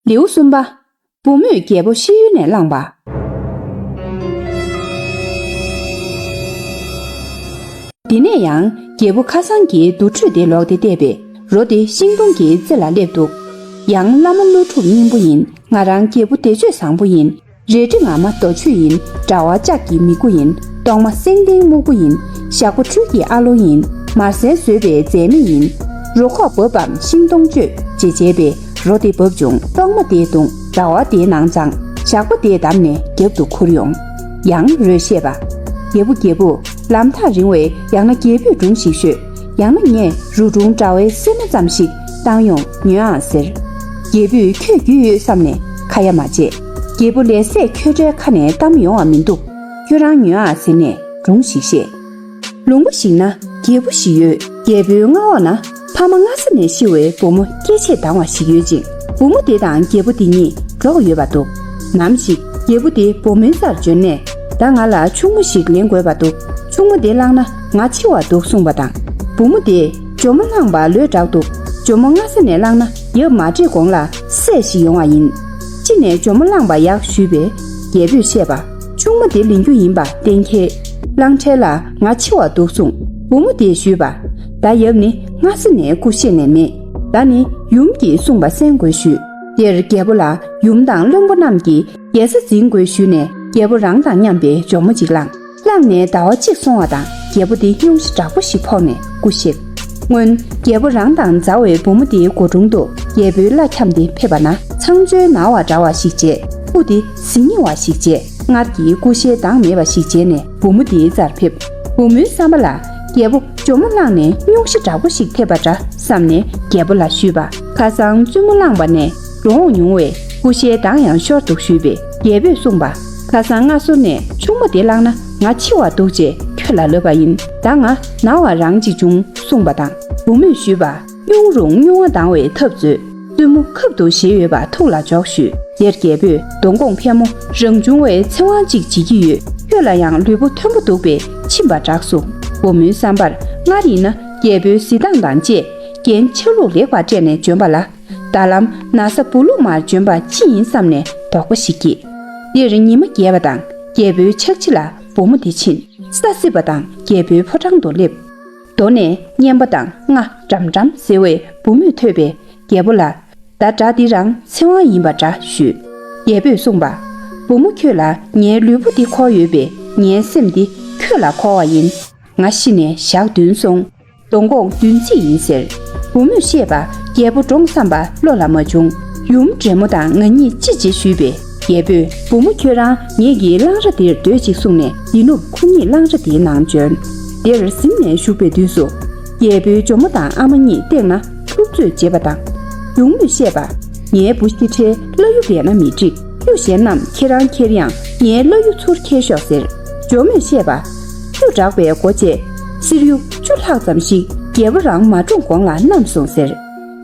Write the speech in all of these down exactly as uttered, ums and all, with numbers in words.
ལེའུ་གསུམ་པ། བུ་མོས་རྒྱལ་པོ་ཤི་ཡུལ་ནས་བླངས་པ། དེ་ནས་ཡང་རྒྱལ་པོ་ཁ་སང་གིས་དུར་ཁྲོད་དེ་ལོག་སྟེ་བལྟས་པས། རོ་དེ་ཤིང་སྡོང་གི་རྩེ་ལ་སླེབས་འདུག། ཡང་བླ་མ་ཀླུ་སྒྲུབ་སྙིང་པོ་ཡིན། ང་རང་རྒྱལ་པོ་བདེ་སྤྱོད་བཟང་པོ་ཡིན། རལ་གྲི་ངར་མ་རྡོ་ཆོད་ཡིན། དྲ་བ་ལྕགས་ཀྱི་མིག་དགུ་ཡིན། གཏོར་མ་སེང་ལྡེང་སྨུག་པོ་ཡིན། ཞག་པོ་འཕྲུལ་གྱི་ཨ་ལོང་ཡིན། མར་ཟན་ཟོས་པའི་རྫས་མེ་ཡིན། རོ་ཁོག་འབབ་བམ་ཤིང་སྡོང་གཅོད་ཅེས་བྱས་པས། རོ་དེ་འབབ་བྱུང་། གཏོར་མ་དེ་བརྡུངས། དྲ་བ་དེའི་ནང་འཛངས། ཞག་པོ་དེ་བསྡམས་ནས་རྒྱབ་ཏུ་ཁུར་ཡོང་། ཡང་རོས་བཤད་པ། རྒྱལ་པོ་རྒྱལ་པོ། ལམ་ཐག་རིང་བས་ཡང་ན་རྒྱལ་པོས་སྒྲུང་ཞིག་ཤོད། ཡང་ན་ངས་རུ་སྒྲུང་དྲ་བའི་སེར་མ་ཙམ་ཞིག་བཏང་ཡོང་ཉོན་ཨང་ཟེར། རྒྱལ་པོས་ཁྱོད་རྒྱུས་ཡོད་བསམ་ནས་ཁ་ཡ་མ་བྱས། རྒྱལ་པོ་ལས་ཟད་ཁྱོད་འདྲའི་ཁ་ནས་གཏམ་ཡོང་བ་མི་འདུག། ཁྱོད་རང་ཉོན་ཨང་ཟེར་ནས་སྒྲུང་ཞིག་བཤད། ལུང་པ་ཞིག་ན་རྒྱལ་པོ་ཞིག་ཡོད། རྒྱལ་པོའི་མངའ་འོག་ན་ཕ་མ་སྔ་ས་ནས་ཤི་བའི་བུ་མོ་སྐྱེ་མཆེད་དྭངས་བ་ཞིག་ཡོད་ཅིང་། བུ་མོ་དེ་དང་རྒྱལ་པོ་དེ་གཉིས་འགྲོགས་ཡོད་པ་འདུག། ནམ་ཞིག་རྒྱལ་པོ་དེ་བུ་མོའི་སར་འབྱོན་ནས། ད་ང་ལ་ཆུང་མ་ཞིག་ལེན་དགོས་པ་འདུག། ཆུང་མ་དེ་བླངས་ན་ང་འཆི་བ་འདུག་གསུངས་པ་དང་། བུ་མོ་དེས་ཇོ་མོ་བླངས་པ་ལོས་དྲག་འདུག། ཇོ་མོ་སྔ་ས་ནས་བླངས་ན་ཡབ་མ་བགྲེས་གོང་ལ་སྲས་ཤིག་ཡོང་བ་ཡིན། ཅི་ནས་ཇོ་མོ་བླངས་པ་ཡག་ཞུས་པས། རྒྱལ་པོས་བཤད་པ། ཆུང་མ་དེ་ལེན་རྒྱུ་ཡིན་པ་གཏན་འཁེལ། བླངས་འཕྲལ་ལ་ང་འཆི་བ་འདུག་གསུངས། བུ་མོ་དེས་ཞུས་པ། ད་ཡབ་ནི་སྔ་ས་ནས་སྐུ་གཤེགས་ནས་མེད། ད་ནི་ཡུམ་གྱིས་གསུངས་པ་གསན་དགོས་ཞུས། དེར་རྒྱལ་པོ་ལ་ཡུམ་དང་བློན་པོ་རྣམས་ཀྱིས་རྒྱལ་ས་འཛིན་དགོས་ཞུས་ནས། རྒྱལ་པོ་རང་དང་མཉམ་པའི་ཇོ་མོ་གཅིག་བླངས། བླངས་ནས་ཟླ་བ་གཅིག་སོང་བ་དང་། རྒྱལ་པོ་དེ་སྙུང་གཞི་དྲག་པོ་ཞིག་ཕོག་ནས་སྐུ་གཤེགས། སྔོན་རྒྱལ་པོ་རང་དང་མཛའ་བའི་བུ་མོ་དེའི་སྒོ་དྲུང་དུ་རྒྱལ་པོའི་བླ་འཁྱམས་ཏེ་ཕེབས་པ་ན། ཚངས་སྤྱོད་ནར་བ་འདྲ་བ་ཞིག་བྱས། སྤུ་དེ་གཟི་ཉི་བ་ཞིག་བྱས། མངལ་གྱི་ཀུ་ཤའི་མདངས་མེད་པ་ཞིག་བྱས་ནས་བུ་མོ་དེའི་རྩར་ཕེབས། བུ་མོའི་བསམ་པ་ལ། རྒྱལ་པོ་ཇོ་མོ་བླངས་ནས་སྙུང་གཞི་དྲག་པོ་ཞིག་ཐེབས་པ་འདྲ་བསམ་ནས་རྒྱལ་པོ་ལ་ཞུས་པ། ཁ་སང་བཙུན་མོ་བླངས་པ་ནས་རོ་འོང་ཉུང་བས་ཀུ་ཤའི་མདངས་ཡང་ཤོར་འདུག་ཞུས་པས། རྒྱལ་པོས་གསུངས་པ། ཁ་སང་སྔ་སོ་ནས་ཆུང་མ་དེ་བླངས་ན་ང་འཆི་བ་འདུག་ཅེས་ཁྱོད་ལ་ལབ་པ་ཡིན། ད་ང་ན་བ་རང་གཅིག་བྱུང་གསུངས་པ་དང་། བུ་མོས་ཞུས་པ། སྙུང་རུང་སྙུང་བ་ལྡང་བའི་ཐབས་མཛོད། བཙུན་མོ་ཁབ་ཏུ་བཞེས་ཡོད་པ་ཐུགས་ལ་འཇོག་ཞུས། དེར་རྒྱལ་པོས། མདོ་མགོང་ཕལ་མོ་རང་བྱུང་བའི་ཚེ་དབང་ཅིག་བྱེད་ཀྱི་ཡོད། ཁྱོད་ལ་ཡང་ལུས་པོ་མཐོན་པོ་འདུག་པས་ཕྱིན་པ་དྲག་གསུངས། བུ་མོའི་བསམ་པར་སྔར་ཡིན་ན་རྒྱལ་པོའི་གཟི་མདངས་དང་བཅས་རྒྱན་ཆ་ལུགས་ལེགས་པར་སྤྲས་ནས་བྱོན་པ་ལ། ད་ལམ་ན་བཟའ་སྦོ་ལོགས་མར་བྱོན་པ་ཅི་ཡིན་བསམ་ནས་དོགས་པ་ཞིག་སྐྱེས། འདིར་ཉི་མ་རྒྱས་པ་དང་རྒྱལ་པོའི་ཕྱག་ཕྱི་ལ་བུ་མོ་དེ་ཕྱིན། ས་བསིལ་བ་དང་རྒྱལ་པོའི་ཕོ་བྲང་དུ་སླེབས། མདོ་ནས་སྙན་པ་དང་རྔ་འགྲམ་འགྲམ་ཟེར་བའི་བུ་མོས་ཐོས་པས་རྒྱལ་པོ་ལ། ད་སྒྲ་འདི་རང་ཚེ་དབང་ཡིན་པ་འདྲ་ཞུས། རྒྱལ་པོས་གསུངས་པ། བུ་མོ་ཁྱོད་ལ་ངའི་ལུས་པོ་འདི་འཁོར་ཡོད་པས་ངའི་སེམས་འདི་ཁྱོད་ལ་འཁོར་བ་ཡིན། ང་ཤི་ནས་ཞག་བདུན་སོང་། མདོ་མགོ་བདུན་ཚིགས་ཡིན་ཟེར། བུ་མོས་བཤད་པ། རྒྱལ་པོ་འགྲོངས་བསམ་པ་བློ་ལ་མ་བྱུང་། ཡུམ་བགྲེས་མོ་དང་ང་གཉིས་ཅི་བྱེད་ཞུས་པས། རྒྱལ་པོས་བུ་མོ་ཁྱོད་རང་ངེད་ཀྱི་གླང་རྭ་འདིར་སྡོད་ཅིག་གསུངས་ནས། འདི་ནུབ་ཁོ་གཉིས་གླང་རྭ་འདིའི་ནང་བྱོན། འདིར་གཟིམ་ནས་བཞུགས་པའི་དུས་སུ། རྒྱལ་པོའི་ཇོ་མོ་དང་ཨ་མ་གཉིས་སྟེང་ན་ཐུབ་ཚོད་བྱེད་པ་དང་། ཡུམ་མོས་བཤད་པ། ངའི་བུ་ཤི་ཁྲའི་བླ་གཡུ་བས་ན་མི་འགྲིག། གཡུ་གཞན་རྣམས་ཁྱེད་རང་ཁྱེར་ཡང་ངའི་བླ་གཡུ་ཚུར་ཁྱེར་ཤོག་ཟེར། ཇོ་མོས་བཤད་པ། གཡུ་འདྲ་བའི་སྒོ་བཅད། གསེར་གཡུ་བཅུ་ལྷག་ཙམ་ཞིག་རྒྱལ་པོ་རང་མ་གྲོངས་གོང་ལ་བསྣམས་སོང་ཟེར།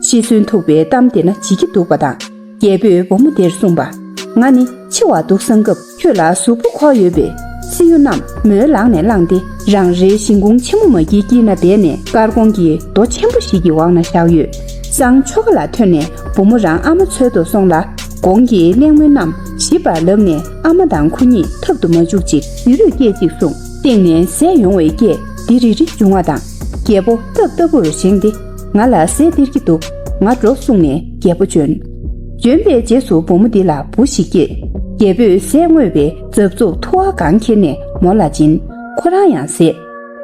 ཤི་གསོན་ཐུག་པའི་གཏམ་དེ་ན་བྱེད་ཀྱི་འདུག་པ་དང་། རྒྱལ་པོས་བུ་མོ་དེར་གསུངས་པ། ང་ནི་འཆི་བ་འདུག་བསམ་སྐབས་ཁྱོད་ལ་གཟུགས་པོ་འཁོར་ཡོད་པས། གསེར་གཡུ་རྣམས་མོའི་ལག་ནས་བླངས་ཏེ། རང་རེའི་ཞིང་ཁུང་ཆེན་མོ་མ་གིའི་དཀྱིལ་ན་སྦས་ནས། དཀར་གོང་གི་རྡོ་ཆེན་པོ་ཞིག་གི་འོག་ན་བཞག་ཡོད། སང་ཆོ་ག་ལ་ཐོན་ནས་བུ་མོ་རང་ཨ་མ་འཚོལ་དུ་སོང་ལ། གོང་གི་གླེང་མོལ་རྣམས་ཞིབ་པར་ལབ་ནས། ཨ་མ་དང་ཁོ་གཉིས་ཐབ་ཏུ་མ་བཅུག་ཅིག། ཡིད་རུས་སྐད་ཅིག་གསུངས། སྟེང་ནས་ཟས་ཡོང་བའི་སྐད་འདི་རི་རི་བྱུང་བ་དང་། རྒྱལ་པོ་སྟབས་སྟབས་བུར་བཞེངས་ཏེ། ང་ལ་ཟས་སྟེར་གྱི་འདུག། ང་འགྲོ་གསུངས་ནས་རྒྱལ་པོ་བྱོན། བྱོན་པའི་རྗེས་སུ་བུ་མོ་འདི་ལ་བུ་ཞིག་སྐྱེས། རྒྱལ་པོས་ཟས་བསྔོས་པའི་རྫབ་རྫུབ་ཐུ་བ་གང་ཁྱེར་ནས་མོ་ལ་སྦྱིན། ཁོ་རང་ཡང་ཟས།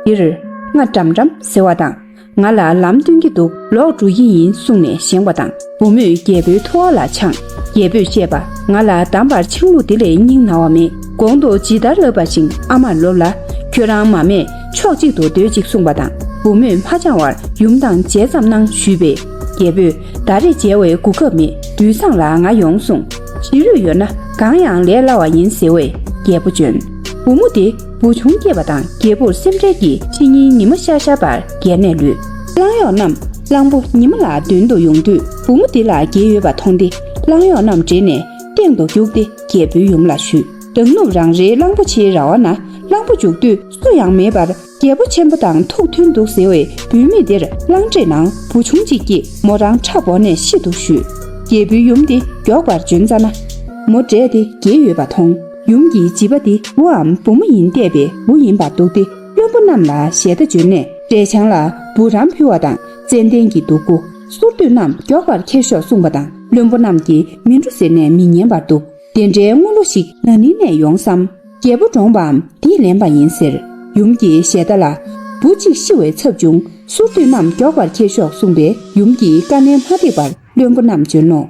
འདིར་རྔ་འགྲམ་འགྲམ་ཟེར་བ་དང་། ང་ལ་ལམ་སྟོན་གྱི་འདུག། ལོག་འགྲོ་གི་ཡིན་གསུངས་ནས་བཞེངས་པ་དང་། བུ་མོས་རྒྱལ་པོའི་ཐུ་བ་ལ་འཆང་། རྒྱལ་པོས་བཤད་པ། ང་ལ་གདམས་པར་འཆང་ལུགས་འདི་ལས་སྙིང་ན་བ་མེད། གོང་དུ་ཇི་ལྟར་ལབ་པ་བཞིན་ཨ་མར་ལོབས་ལ། ཁྱོད་རང་མ་སྨད་ཕྱོགས་གཅིག་ཏུ་སྡོད་ཅིག་གསུངས་པ་དང་། བུ་མོས་མ་འཆང་བར་ཡུམ་དང་མཇལ་ཙམ་གནང་ཞུས་པས། རྒྱལ་པོས་ད་རེས་མཇལ་བའི་གོ་སྐབས་མེད། དུས་སང་ལ་ང་ཡོང་གསུངས། ཞི་རུས་ཡོད་ན་གང་ཡང་ལས་སླ་བ་ཡིན་ཟེར་བས་རྒྱལ་པོ་བྱོན། བུ་མོ་དེ་བུ་ཆུང་སྐྱེས་པ་དང་རྒྱལ་པོར་སེམས་ཁྲལ་གྱིས་ཕྱི་ཉིན་ཉི་མ་ཤར་ཤར་བར་སྒེར་ནས་ལུས། གླང་གཡོག་རྣམས་གླང་པོ་ཉི་མ་ལ་མདུན་དུ་ཡོང་དུས་བུ་མོ་དེ་ལ་འགྱེལ་ཡོད་པ་མཐོང་སྟེ་གླང་གཡོག་རྣམས་བྲེལ་ནས་སྟེང་དུ་རྒྱུགས་ཏེ་རྒྱལ་པོའི་ཡུམ་ལ་ཞུས། མདང་ནུབ་རང་རེའི་གླང་པོ་ཆེའི་ར་བ་ན་གླང་པོ་རྒྱུག་དུས་སུ་ཡང་མེད་པར། རྒྱལ་པོ་ཆེན་པོ་དང་ཐུགས་མཐུན་འདུག་ཟེར་བས་བུད་མེད་དེར་གླང་འདྲེ་ནང་བུ་ཆུང་གཅིག་སྐྱེས། མོ་རང་ཁྲ་བོར་ནས་ཤི་འདུག་ཞུས། རྒྱལ་པོའི་ཡུམ་དེ་མགྱོགས་པར་བྱོན་ཙ་ན། མོ་བགྲེས་ཏེ་རྒས་ཡོད་པ་མཐོང་། ཡུམ་གྱི་བྱིས་པ་དེ་བུའམ་བུ་མོ་ཡིན་བལྟས་པས་བུ་ཡིན་པར་འདུག་སྟེ། བློན་པོ་རྣམས་ལ་ཞལ་ཏ་བརྗོད་ནས། འབྲས་ཆང་ལ་བུ་རམ་ཕུལ་བ་དང་ཙན་དན་གྱི་བདུག་གུ། གསུར་དུད་རྣམས་མགྱོགས་པར་ཁྱེར་ཤོག་གསུངས་པ་དང་། བློན་པོ་རྣམས་ཀྱིས་མི་འགྲོ་ཟེར་ནས་མི་ཉན་པར་འདུག། དེ་འདྲའི་དངུལ་ལོ་ཞིག་ན་ནིང་ནས་ཡོང་བསམ། རྒྱལ་པོ་འདྲོངས་པའམ་འདིས་ལེན་པ་ཡིན་ཟེར། ཡུམ་གྱིས་ཞལ་ཏ་ལ། བུ་གཅིག་ཤི་བའི་ཚབ་བྱུང་། གསུར་དུད་རྣམས་མགྱོགས་པར་ཁྱེར་ཤོག་གསུངས་པས། ཡུམ་གྱི་བཀའ་ནན་མ་འགྲིག་པར་བློན་པོ་རྣམས་བྱོན་ནོ།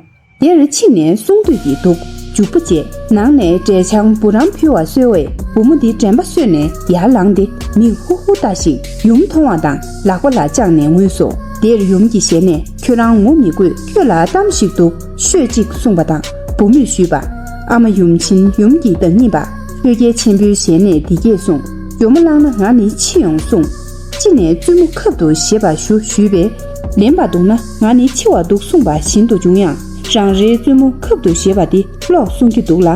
དེར་ཕྱི་ནས་གསུར་དུད་ཀྱི་བདུག་འཇུག་པ་བཅད། ནང་ནས་འབྲས་ཆང་བུ་རམ་ཕུལ་བར་གསོལ་བས། བུ་མོ་འདི་དྲན་པ་གསོས་ནས་ཡར་ལངས་ཏེ་མིག་ཧུར་ཧུར་ལྟ་ཞིང་ཡུམ་མཐོང་བ་དང་ལག་པ་ལ་བཅངས་ནས་ངུས་སོ། དེར་ཡུམ་གྱི་ཞལ་ནས། ཁྱོད་རང་ངུ་མི་དགོས། ཁྱོད་ལ་གཏམ་ཞིག་འདུག། ཤོད་ཅིག་གསུངས་པ་དང་། བུ་མོས་ཞུས་པ། ཨ་མ་ཡུམ་ཆེན་ཡུམ་གྱི་བདག་ཉིད་པ། ཆོས་རྒྱལ་ཆེན་པོའི་ཞལ་ནས་འདི་སྐད་གསུངས། གྱོ་མོ་བླངས་ན་ང་ནི་འཆི་ཡོང་གསུངས། ཅི་ནས་བཙུན་མོ་ཁབ་ཏུ་བཞེས་པར་ཞུ་ཞུས་པས། ལེན་པར་འདུག་ན་ང་ནི་འཆི་བར་འདུག་གསུངས་པ་བཞིན་དུ་འབྱུང་ཡང་། རང་རེའི་བཙུན་མོ་ཁབ་ཏུ་བཞེས་པ་དེ་ལོག་གསུང་གི་འདུག་ལ།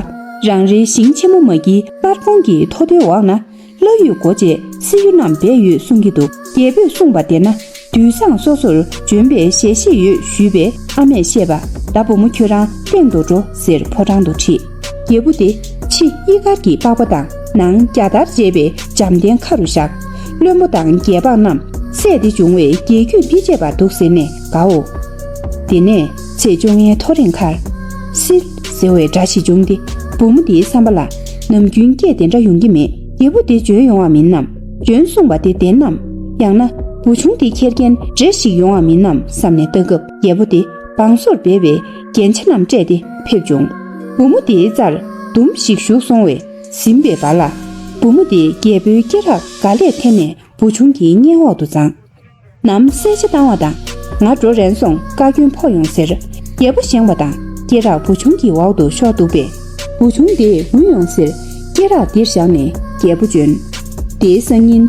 རང་རེའི་ཞིང་ཆེན་མོ་མ་གྱི་སྤར་ཁོང་གི་མཐོ་རྡོའི་འོག་ན། ལྷ་ཡུལ་སྒོ་འབྱེད་སྲི་ཡུལ་རྣམས་སྦས་ཡོད་གསུང་གི་འདུག། རྒྱལ་པོས་གསུངས་པ་དེ་ན། དུས་བཟང་སོ་སོར་བྱོན་པའི་ཞལ་བཞེས་ཡོད་ཞུས་པས། ཨ་མས་བཤད་པ། ད་བུ་མོ་ཁྱོད་རང་སྟེང་དུ་འགྲོ་ཟེར་ཕོ་བྲང་དུ་ཁྲིད། རྒྱལ་པོ་དེ་ཕྱི་གཡུལ་དཀར་གྱི་པགས་པ་དང་ནང་རྒྱ་དར་བཅས་པའི་འཇམ་ལྡན་ཁ་རུ་བཞག། བློན་པོ་དང་རྒྱལ་འབངས་རྣམས་སྲས་དེ་བྱུང་བའི་རྒྱལ་རྒྱུད་མི་བརྗེད་པར་འདུག་ཟེར་ནས་དགའ་འོ། དེ་ནས་ཚེས་བཅོ་ལྔའི་ཐོ་རེངས་ཁར། སིལ་ཟེར་བའི་སྒྲ་ཞིག་བྱུང་སྟེ། བུ་མོ་དེའི་བསམ་པ་ལ། ནམ་རྒྱུན་སྐད་དེ་འདྲ་ཡོང་གི་མེད། རྒྱལ་པོ་དེ་བྱོན་ཡོང་བ་མིན་ནམ། བྱོན་གསུངས་པ་དེ་བདེན་ནམ། ཡང་ན་བུ་ཆུང་དེ་ཁྱེར་མཁན་འདྲེ་ཞིག་ཡོང་བ་མིན་ནམ་བསམ་ནས་ལྟ་སྐབས། རྒྱལ་པོ་དེ་བང་སོར་སྦས་པའི་རྒྱན་ཆ་རྣམས་སྤྲས་ཏེ་ཕེབས་བྱུང་། བུ་མོ་དེའི་རྩར་དུམ་ཞིག་བཞུགས་སོང་བས་ཟིན་པའི་བར་ལ། བུ་མོ་དེ་རྒྱལ་པོའི་སྐེ་རགས་ག་ལས་འཐེན་ནས་བུ་ཆུང་གི་སྙན་འོག་ཏུ་བརྫངས། ནམ་གསལ་ཆ་བཏང་བ་དང་། ང་འགྲོ་རན་སོང་། བཀའ་བཀྱོན་ཕོག་ཡོང་ཟེར། རྒྱལ་པོ་བཞེངས་པ་དང་སྐེ་རགས་བུ་ཆུང་གི་འོག་ཏུ་ཤོར་འདུག་པས། བུ་ཆུང་དེས་འུ་ཡོང་ཟེར། སྐེ་རགས་འདིར་བཞག་ནས་རྒྱལ་པོ་བྱོན། དེའི་སང་ཉིན།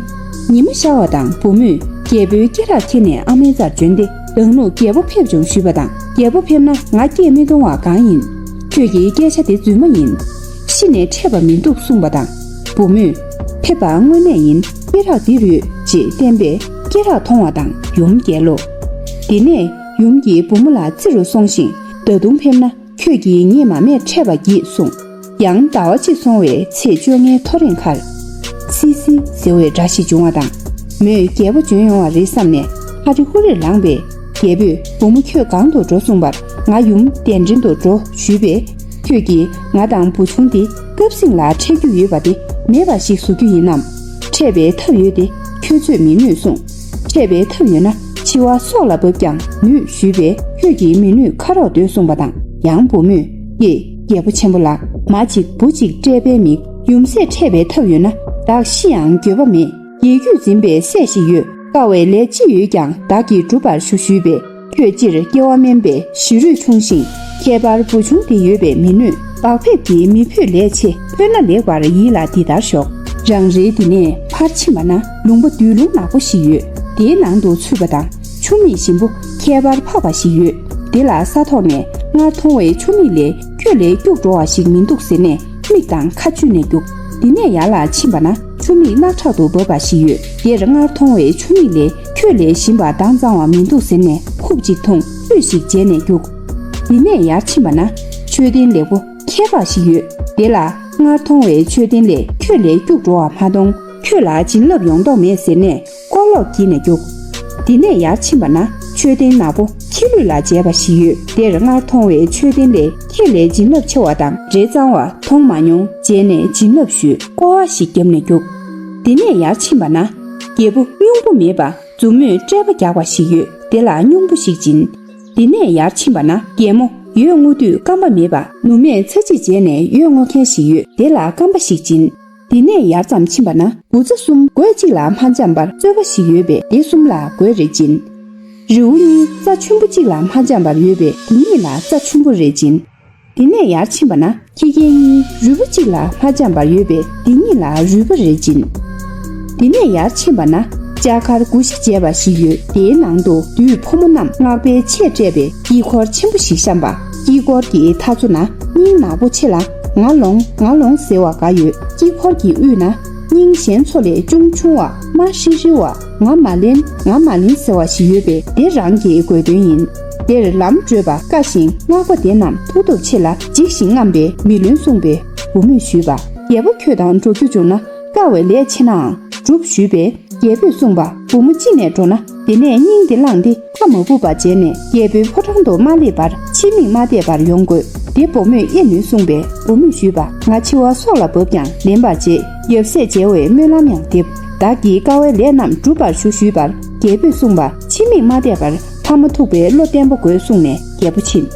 ཉི་མ་ཤར་བ་དང་བུ་མོས་རྒྱལ་པོའི་སྐེ་རགས་ཁྱེར་ནས་ཨ་མའི་རྩར་བྱོན་ཏེ། ད་ནུ་རྒྱལ་པོ་ཕེབས་བྱུང་ཞུས་པ་དང་། རྒྱལ་པོ་ཕེབས་ན་ང་སྐད་མི་གཏོང་བ་གང་ཡིན། ཁྱོད་ཀྱི་སྐད་ཆ་དེ་རྫུན་མ་ཡིན། ཤི་ནས་འཕྲད་པ་མི་འདུག་གསུངས་པ་དང་། བུ་མོས། ཕེབས་པ་དངོས་གནས་ཡིན། སྐེ་རགས་འདིར་ཡོད་ཅེས་བསྟན་པས་སྐེ་རགས་མཐོང་བ་དང་ཡུམ་རྒྱལ་ལོ། དེ་ནས་ཡུམ་གྱིས་བུ་མོ་ལ་བརྩི་རུ་སོང་ཞིང་། ད་དུང་ཕེབས་ན་ཁྱོད་ཀྱིས་ངེད་མ་མས་འཕྲད་པ་བགྱིད་གསུངས། ཡང་ཟླ་བ་གཅིག་སོང་བའི་ཚེས་བཅོ་ལྔའི་ཐོ་རེངས་ཁར། སི་སི་ཟེར་བའི་སྒྲ་ཞིག་བྱུང་བ་དང་། མོས་རྒྱལ་པོ་བྱོན་ཡོང་བ་རེད་བསམ་ནས་ཧ་རི་ཧུ་རིར་ལངས་པས། རྒྱལ་པོས་བུ་མོ་ཁྱོད་གང་དུ་འགྲོ་གསུངས་པར། ང་ཡུམ་གདན་འདྲེན་དུ་འགྲོ་ཞུས་པས། ཁྱོད་ཀྱིས་ང་དང་བུ་ཆུང་འདི་སྐབས་སེང་ལ་འཕྲད་རྒྱུ་ཡོད་པ་དེ་མེད་པ་ཞིག་བཟོ་རྒྱུ་ཡིན་ནམ། འཕྲད་པའི་ཐབས་ཡོད་དེ་ཁྱོད་ཚོས་མི་ནུས་གསུངས། འཕྲད་པའི་ཐབས་ཡོད་ན་འཆི་བ་སྲོག་ལ་བབས་ཀྱང་ནུས་ཞུས་པས། ཁྱོད་ཀྱིས་མི་ནུས་ཁ་རོག་སྡོད་གསུངས་པ་དང་། ཡང་བུ་མོས། ཀྱེ། རྒྱལ་པོ་ཆེན་པོ་ལགས། མ་གཅིག་བུ་གཅིག་བཀྲེས་པའི་མིག། ཡུམ་སྲས་འཕྲད་པའི་ཐབས་ཡོད་ན། བདག་ཤི་ཡང་འགྱོད་པ་མེད། རྒྱལ་རྒྱུད་འཛིན་པའི་སྲས་ཤིག་ཡོད། དཀའ་བའི་ལས་ཅི་ཡོད་ཀྱང་བདག་གིས་སྒྲུབ་པར་ཞུ་ཞུས་པས། ཁྱོད་སྤྱིར་སྐྱེ་བ་དམན་པས་ཞི་རུས་ཆུང་ཞིང་། ཁྱད་པར་བུ་ཆུང་དེ་ཡོད་པས་མི་ནུས། བག་ཕེབས་ཀྱིས་མི་ཕོད་ལས་ཆེ། ཕོད་ན་ལེགས་པར་ཡིད་ལ་འདི་ལྟར་ཞོག། རང་རེའི་འདི་ནས་ཕར་ཕྱིན་པ་ན་ལུང་པ་བདུད་ལུང་ནག་པོ་ཞིག་ཡོད། དེའི་ནང་དུ་ཚུད་པ་དང་། ཆུ་མིག་ཞིམ་པོ་ཁྱད་པར་འཕགས་པ་ཞིག་ཡོད། དེ་ལ་ས་ཐོག་ནས་སྔར་མཐོང་བའི་ཆུ་མིག་ལས་ཁྱོད་ལས་སྐྱུག་བྲོ་བ་ཞིག་མི་འདུག་ཟེར་ནས། མིག་དང་ཁ་གཅུས་ནས་རྒྱུག། འདི་ནས་ཡར་ལ་ཕྱིན་པ་ན་ཆུ་མིག་རྣག་ཁྲག་ཏུ་འབབ་པ་ཞིག་ཡོད། དེར་སྔར་མཐོང་བའི་ཆུ་མིག་ལས་ཁྱོད་ལས་ཞིམ་པ་དྭངས་གཙང་བ་མི་འདུག་ཟེར་ནས་ཧུབ་ཅིག་འཐུང་། ལྷོད་ཞིག་བྱས་ནས་རྒྱུག། འདི་ནས་ཡར་ཕྱིན་པ་ན་མཆོད་རྟེན་ལེགས་པོ་ཁྱད་འཕགས་ཤིག་ཡོད། དེ་ལ་སྔར་མཐོང་བའི་མཆོད་རྟེན་ལས་ཁྱོད་ལས་སྐྱུག་བྲོ་བ་མ་མཐོང་། ཁྱོད་ལ་བྱིན་རླབས་ཡོང་མདོག་མེད་ཟེར་ནས། ལྐོག་ལོག་བགྱིས་ནས་རྒྱུག། འདི་ནས་ཡར་ཕྱིན་པ་ན་མཆོད་རྟེན་ནག་པོ་ཁྱི་ལུད་ལ་བྱས་པ་ཞིག་ཡོད། དེར་སྔར་མཐོང་བའི་མཆོད་རྟེན་ལས་ཁྱེད་ལས་བྱིན་རླབས་ཆེ་བ་དང་འབྲས་གཙང་བ་མཐོང་མ་མྱོང་བྱས་ནས་བྱིན་རླབས་ཞུས། སྐོར་བ་ཞིག་བརྒྱབ་ནས་རྒྱུག། འདི་ནས་ཡར་ཕྱིན་པ་ན་རྒྱལ་པོ་སྙུང་པོ་མེད་པ་མཛུབ་མོས་བཀྲེས་པ་རྒྱག་པ་ཞིག་ཡོད། དེ་ལ་སྙུང་པོ་ཞིག་སྦྱིན། འདི་ནས་ཡར་ཕྱིན་པ་ན་རྒྱལ་མོ་ཡོས་རྔོ་དུས་རྐང་པ་མེད་པ་ནུ་མས་ཚ་གཅིག་བྱས་ནས་ཡོས་རྔོ་མཁན་ཞིག་ཡོད། དེ་ལ་རྐང་པ་ཞིག་སྦྱིན། དེ་ནས་ཡར་ཙམ་ཕྱིན་པ་ན་བུ་ཚ་གསུམ་གོས་གཅིག་ལ་མ་འཆམ་པར་རྩོད་པ་ཞིག་ཡོད་པས་དེ་གསུམ་ལ་གོས་རེ་སྦྱིན། རི་བོ་གཉིས་རྩྭ་ཆུན་པོ་གཅིག་ལ་མ་འཆམ་པར་ཡོད་པས་དེ་གཉིས་ལ་རྩྭ་ཆུན་པོ་རེ་སྦྱིན། དེ་ནས་ཡར་ཕྱིན་པ་ན་ཁྱི་རྒན་གཉིས་རུས་པ་གཅིག་ལ་མ་འཆམ་པར་ཡོད་པས་དེ་གཉིས་ལ་རུས་པ་རེ་སྦྱིན། དེ་ནས་ཡར་ཕྱིན་པ་ན་ལྕགས་མཁར་དགུ་ཤ་བྱས་པ་ཞིག་ཡོད། དེའི་ནང་དུ་བདུད་ཕོ་མོ་རྣམས་སྔགས་པའི་ཆས་སྤྲས་པའི་དཀྱིལ་འཁོར་ཆེན་པོ་ཞིག་བཤམས་པ། དཀྱིལ་འཁོར་གྱི་མཐའ་མཚོ་ན་སྙིང་ནག་པོ་ཆེ་ལ་ང་ལོང་ང་ལོང་ཟེར་བ་འགའ་ཡོད། དཀྱིལ་འཁོར་གྱི་དབུས་ན་སྙིང་གཞན་ཚོ་ལས་ཅུང་ཆུང་བ་དམར་ཧྲིལ་ཧྲིལ་བ་ང་མ་ལེན་ང་མ་ལེན་ཟེར་བ་ཞིག་ཡོད་པས་དེ་རང་གི་དགོས་དོན་ཡིན། དེར་ལམ་བགྲོད་པ་དཀའ་ཞིང་། སྔགས་པ་དེ་རྣམས་མཐུ་སྟོབས་ཆེ་ལ་འཇིགས་ཤིང་རྔམ་པས་མི་ལོན་གསུངས་པས། བུ་མོས་ཞུས་པ། རྒྱལ་པོ་ཁྱོད་དང་འགྲོགས་རྒྱུ་བྱུང་ན། དཀའ་བའི་ལས་ཆེ་ནའང་སྒྲུབ་ཞུས་པས། རྒྱལ་པོས་གསུངས་པ། བུ་མོ་ཅི་ནས་འགྲོ་ན། དེ་ནས་སྙིང་དེ་བླངས་ཏེ་ཁ་མ་སྦུབ་པ་བྱས་ནས། རྒྱལ་པོའི་ཕོ་བྲང་དུ་མ་སླེབས་པར་ཕྱི་མིག་མ་བལྟས་པར་ཡོང་དགོས། དེ་བུ་མོས་དབྱེ་ནུས་གསུངས་པས། བུ་མོས་ཞུས་པ། ང་འཆི་བ་སྲོག་ལ་བབ་ཀྱང་ལེན་པར་བྱེད། ཡབ་སྲས་མཇལ་བའི་སྨོན་ལམ་ཡང་འདེབས། བདག་གིས་དཀའ་བའི་ལས་རྣམས་སྒྲུབ་པར་ཞུ་ཞུས་པར། རྒྱལ་པོས་གསུངས་པ། ཕྱི་མིག་མ་བལྟས་པར་ཐ་མ་ཐུག་པའི་བློ་བརྟན་པོ་དགོས་གསུངས་ནས་རྒྱལ་པོ་ཕྱིན།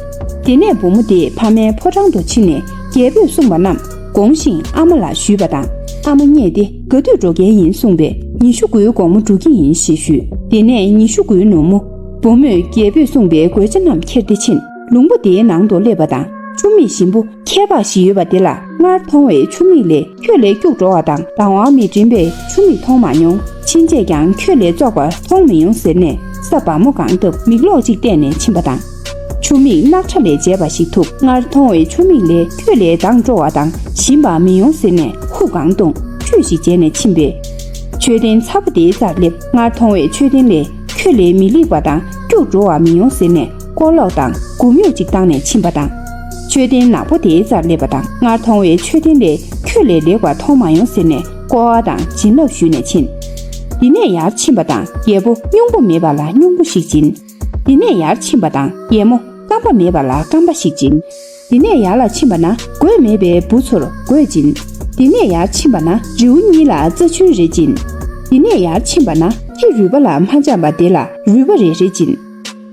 དེ་ནས་བུ་མོ་དེ་ཕ་མའི་ཕོ་བྲང་དུ་ཕྱིན་ནས་རྒྱལ་པོས་གསུངས་པ་རྣམས་དགོངས་ཤིང་ཨ་མ་ལ་ཞུས་པ་དང་། ཨ་མ་མཉེས་ཏེ་ག་དུས་འགྲོ་མཁན་ཡིན་གསུངས་པས། ཉི་ཤུ་དགུའི་དགོང་མོ་འགྲོ་གི་ཡིན་ཞེས་ཞུས། དེ་ནས་ཉི་ཤུ་དགུའི་ནུབ་མོ། བུ་མོས་རྒྱལ་པོས་གསུངས་པའི་གོས་ཆ་རྣམས་ཁྱེར་ཏེ་ཕྱིན། ལུང་པ་དེའི་ནང་དུ་སླེབས་པ་དང་། ཆུ་མིག་ཞིམ་པོ་ཁྱད་འཕགས་ཤིག་ཡོད་པ་དེ་ལ། སྔར་མཐོང་བའི་ཆུ་མིག་ལས་ཁྱོད་ལས་སྐྱུག་བྲོ་བ་དང་དང་བ་མི་འགྲིམ་པའི་ཆུ་མིག་མཐོང་མ་མྱོང་། ཕྱིན་ཆད་ཀྱང་ཁྱོད་ལས་བཙོག་པ་མཐོང་མི་ཡོང་ཟེར་ནས་ས་བ་མོ་གང་བཏབ་མིག་ལོག་ཅིག་བལྟས་ནས་ཕྱིན་པ་དང་། ཆུ་མིག་རྣག་ཁྲག་ལས་བྱས་པ་ཞིག་ཐུག་སྔར་མཐོང་བའི་ཆུ་མིག་ལས་ཁྱོད་ལས་མདངས་བྲོ་བ་དང་ཞིམ་པ་མི་ཡོང་ཟེར་ནས་ཧུབ་གང་བརྡུངས་ཁྲུས་ཤིག་བྱས་ནས་ཕྱིན་པས། མཆོད་རྟེན་ཚ་པོ་དེའི་རྩར་སླེབས། སྔར་མཐོང་བའི་མཆོད་རྟེན་ལས་ཁྱོད་ལས་མི་ལེགས་པ་དང་སྐྱུག་བྲོ་བ་མི་ཡོང་ཟེར་ནས་སྐོར་ལོག་དང་སྒོམ་གཡོག་ཅིག་བཏང་ནས་ཕྱིན་པ་དང་། མཆོད་རྟེན་ནག་པོ་དེའི་རྩར་སླེབས་པ་དང་། སྔར་མཐོང་བའི་མཆོད་རྟེན་ལས་ཁྱོད་ལས་ལེགས་པ་མཐོང་མ་ཡོང་ཟེར་ནས་སྐོར་བ་དང་བྱིན་རླབས་ཞུས་ནས་ཕྱིན། དེ་ནས་ཡར་ཕྱིན་པ་དང་། རྒྱལ་པོ་སྙོམས་པོ་མེད་པ་ལ་སྙོམས་པོ་ཞིག་སྦྱིན། དེ་ནས་ཡར་ཕྱིན་པ་དང་། རྒྱལ་མོ་སྐམ་པ་མེད་པ་ལ་སྐམ་པ་ཞིག་སྦྱིན། དེ་ནས་ཡར་ལ་ཕྱིན་པ་ན་གོས་མེད་པའི་བུ་ཚོར་གོས་སྦྱིན། དེ་ནས་ཡར་ཕྱིན་པ་ན་རི་བོ་གཉིས་ལ་རྩྭ་ཆུན་རེ་སྦྱིན། དེ་ནས་ཡར་ཕྱིན་པ་ན་ཁྱི་རུས་པ་ལ་མ་འཆམ་པ་དེ་ལ་རུས་པ་རེ་རེ་སྦྱིན།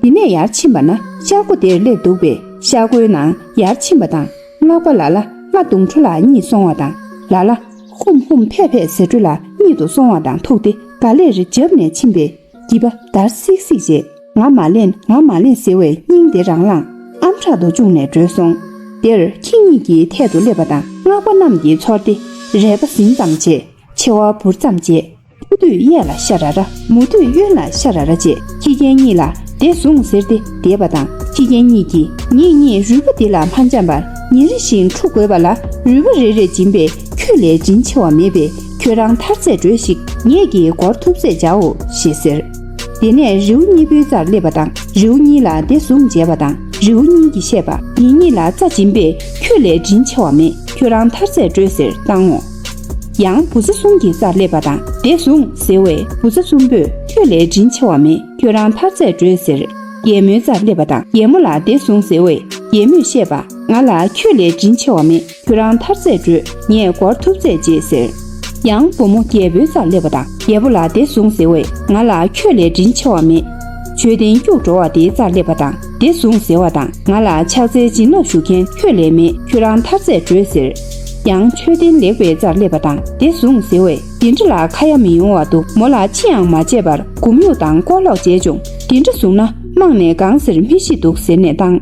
དེ་ནས་ཡར་ཕྱིན་པ་ན་ཤར་སྒོ་དེར་སླེབས་འདུག་པས། ཤར་སྒོའི་ནང་ཡར་ཕྱིན་པ་དང་། སྔགས་པ་ལ་ལ་ལྷ་དུང་ཁྲོ་ལ་གཉིད་སོང་བ་དང་། ལ་ལ་ཧུམ་ཧུམ་ཕེ་ཕེ་ཟེར་འགྲོ་ལ་གཉིད་དུ་སོང་བ་དང་ཐུག་སྟེ་ག་ལེར་འཇབ་ནས་ཕྱིན་པས། སྒྱིད་པ་འདར་སིག་སིག་བྱས། ང་མ་ལེན། ང་མ་ལེན་ཟེར་བའི་སྙིང་དེ་རང་ལངས། ཨམ་ཕྲག་ཏུ་བཅུག་ནས་བྲོས་སོང་། དེར་ཁྱི་གཉིས་ཀྱི་ཐད་དུ་སླེབས་པ་དང་། སྔགས་པ་རྣམས་ཀྱིས་ཚོར་ཏེ་རལ་པ་ཟིང་ཙམ་བྱས། མཆེ་བ་འབུར་ཙམ་བྱས། ཐུག་དུས་གཡས་ལ་ཤ་ར་ར། མུ་དུས་གཡོན་ལ་ཤ་ར་ར་བྱས། ཁྱི་རྒན་གཉིས་ལ་དེ་བཟུང་ཟེར་ཏེ་བསྡད་པ་དང་། ཁྱི་རྒན་གཉིས་ཀྱིས་ངེད་གཉིས་རུས་པ་འདི་ལ་མ་འཆམ་པར་ཉིན་རེ་བཞིན་འཁྲུ་དགོས་པ་ལ་རུས་པ་རེ་རེ་སྦྱིན་པས་ཁྱོད་ལས་དྲིན་ཆེ་བ་མེད་པས། ཁྱོད་རང་ཐར་ཚད་འགྲོས་ཤིག་ངེད་ཀྱིས་སྒོར་ཐུབ་ཚད་བྱའོ་ཞེས་ཟེར། དེ་ནས་རི་བོ་གཉིས་པོའི་རྩར་སླེབས་པ་དང་། རི་བོ་གཉིས་ལ་དེ་བཟུང་བྱས་པ་དང་། རི་བོ་གཉིས་ཀྱིས་བཤད་པ། ངེད་གཉིས་ལ་རྩྭ་སྦྱིན་པས་ཁྱོད་ལས་དྲིན་ཆེ་བ་མེད། ཁྱོད་རང་ཐར་ཚད་འགྲོས་ཟེར་བཏང་ངོ་། ཡང་བུ་ཚ་གསུམ་གྱི་རྩར་སླེབས་པ་དང་། དེ་བཟུང་ཟེར་བས་བུ་ཚ་གསུམ་པོས་ཁྱོད་ལས་དྲིན་ཆེ་བ་མེད། ཁྱོད་རང་ཐར་ཚད་འགྲོས་ཟེར། རྒྱལ་མོའི་རྩར་སླེབས་པ་དང་། རྒྱལ་མོ་ལ་དེ་བཟུང་ཟེར་བས་རྒྱལ་མོས་བཤད་པ། ང་ལ་ཁྱོད་ལས་དྲིན་ཆེ་བ་མེད། ཁྱོད་རང་ཐར་ཚད་འགྲོས། ངས་སྒོར་ཐུབ་ཚད་བྱེད་ཟེར། ཡང་བུ་མོ་རྒྱལ་པོའི་རྩར་སླེབས་པ་དང་། རྒྱལ་པོ་ལ་དེ་བཟུང་ཟེར་བས། ང་ལ་ཁྱོད་ལས་དྲིན་ཆེ་བ་མེད། མཆོད་རྟེན་སྐྱུག་བྲོ་བ་དེའི་རྩར་སླེབས་པ་དང་། དེ་བཟུང་ཟེར་བ་དང་། ང་ལ་ཕྱག་འཚལ་བྱིན་རླབས་ཞུ་མཁན་ཁྱོད་ལས་མེད། ཁྱོད་རང་ཐར་ཚད་འགྲོས་ཟེར། ཡང་མཆོད་རྟེན་ལེགས་པའི་རྩར་སླེབས་པ་དང་། དེ་བཟུང་ཟེར་བས། དེ་འདྲ་ལ་ཁ་ཡ་མི་ཡོང་བ་འདུག་མོ་ལ་ཅི་ཡང་མ་བྱས་པར་སྒོམ་གཡོག་དང་སྐོར་ལོག་བྱས་བྱུང་། དེ་འདྲ་བཟུང་ན་རྨང་ནས་གང་ཟེར་མི་ཤི་འདུག་ཟེར་ནས་བཏང་།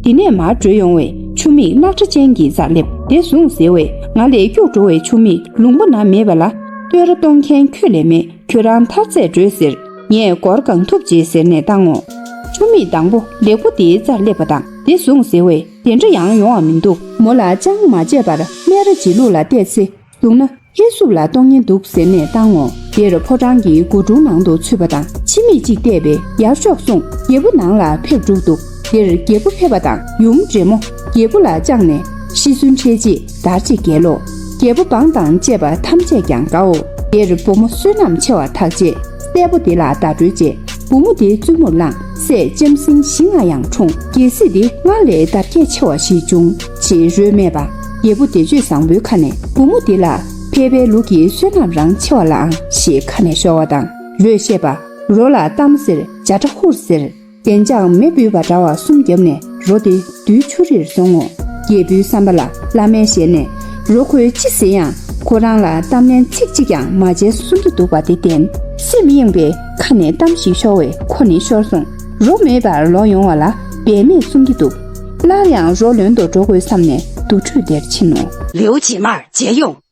དེ་ནས་མར་བྲོས་ཡོང་བས་ཆུ་མིག་རྣག་ཁྲ་ཅན་གྱི་རྩར་སླེབས། དེ་བཟུང་ཟེར་བས། ང་ལས་སྐྱུག་བྲོ་བའི་ཆུ་མིག་ལུང་པ་ན་མེད་པ་ལ། བསྟོད་ར་གཏོང་མཁན་ཁྱོད་ལས་མེད། ཁྱོད་རང་ཐར་ཚད་འགྲོས་ཟེར། ངས་སྒོར་གང་ཐུབ་བྱེད་ཟེར་ནས་བཏང་ངོ་། ཆུ་མིག་དང་པོ་ལེགས་པོ་དེའི་རྩར་སླེབས་པ་དང་། དེ་བཟུང་ཟེར་བས། དེ་འདྲ་ཡང་ཡོང་བ་མི་འདུག་མོ་ལ་ཅང་མ་བྱས་པར་སྨན་ར་བྱི་ལུག་ལ་བལྟས་ཚེ། བཟུང་ན་ཧེ་སུབ་ལ་གཏོང་ཉེན་འདུག་ཟེར་ནས་བཏང་ངོ་། དེར་ཕོ་བྲང་གི་སྒོ་དྲུང་ནང་དུ་ཚུད་པ་དང་། ཕྱི་མིག་ཅིག་བལྟས་པས་ཡར་ཤོག་གསུངས། རྒྱལ་པོ་ནང་ལ་ཕེབས་འགྲོ་འདུག་དེར་རྒྱལ་པོ་ཕེབས་པ་དང་ཡུམ་འདྲེ་མོ་རྒྱལ་པོ་ལ་བཅངས་ནས་ཤི་གསོན་འཕྲལ་རྗེས་དར་ཅིག་རྒྱལ་ལོ། རྒྱལ་པོ་འབངས་དང་བཅས་པ་ཐམས་ཅད་ཀྱང་དགའོ། དེར་བུ་མོ་བསོད་ནམས་ཆེ་བ་ཐག་བཅད། སྲས་པོ་དེ་ལ་བརྡ་སྤྲོད་བྱས། བུ་མོ་དེ་བཙུན་མོར་བླངས། སྲས་ལྕམ་སྲིང་བཞི་ལྔ་ཡང་འཁྲུངས། རྒྱལ་སྲིད་དེ་སྔར་ལས་དར་རྒྱས་ཆེ་བ་ཞིག་བྱུང་། ཞེས་རོལ་སྨྲས་པ། རྒྱལ་པོ་བདེ་སྤྱོད་བཟང་པོའི་ཁ་ནས། བུ་མོ་འདི་ལ་ཕལ་པའི་ལུགས་ཀྱི་བསོད་ནམས་རང་ཆེ་བ་ལའང་ཞེས་ཁ་ནས་ཤོར་བ་དང་། རོས་བཤད་པ། རོ་ལ་གཏམ་ཟེར། བྱ་ཁྲ་ཧུར་ཟེར། བདེན་ལྕག་མེ་འབུད་པ་འདྲ་བ་གསུམ་བརྒྱབ་ནས་རོ་དེ་རྡུལ་ཆུ་རིར་བཟོ་ངོ་། རྒྱལ་པོའི་བསམ་པ་ལ་བླ་མའི་ཞལ་ནས། རོ་ཁོས་ཅི་ཟེར་ཡང་ཁོ་རང་ལ་གཏམ་ལན་ཚིག་གཅིག་ཀྱང་མ་བྱས་གསུང་གི་འདུག་པ་དེ་བདེན། སེམས་གཡེངས་པས་ཁ་ནས་གཏམ་ཞིག་ཤོར་བས་ཁོ་ནི་ཤོར་སོང་། རོ་མེད་པར་ལོག་ཡོང་བ་ལ་འབད་མེད་གསུང་གི་འདུག་སླར་ཡང་རོ་ལོན་དུ་འགྲོ་དགོས་བསམ་ནས་དུར་ཁྲོད་དེར་ཕྱིན་ནོ། ལེའུ་རྗེས་མར་མཇལ་ཡོང་།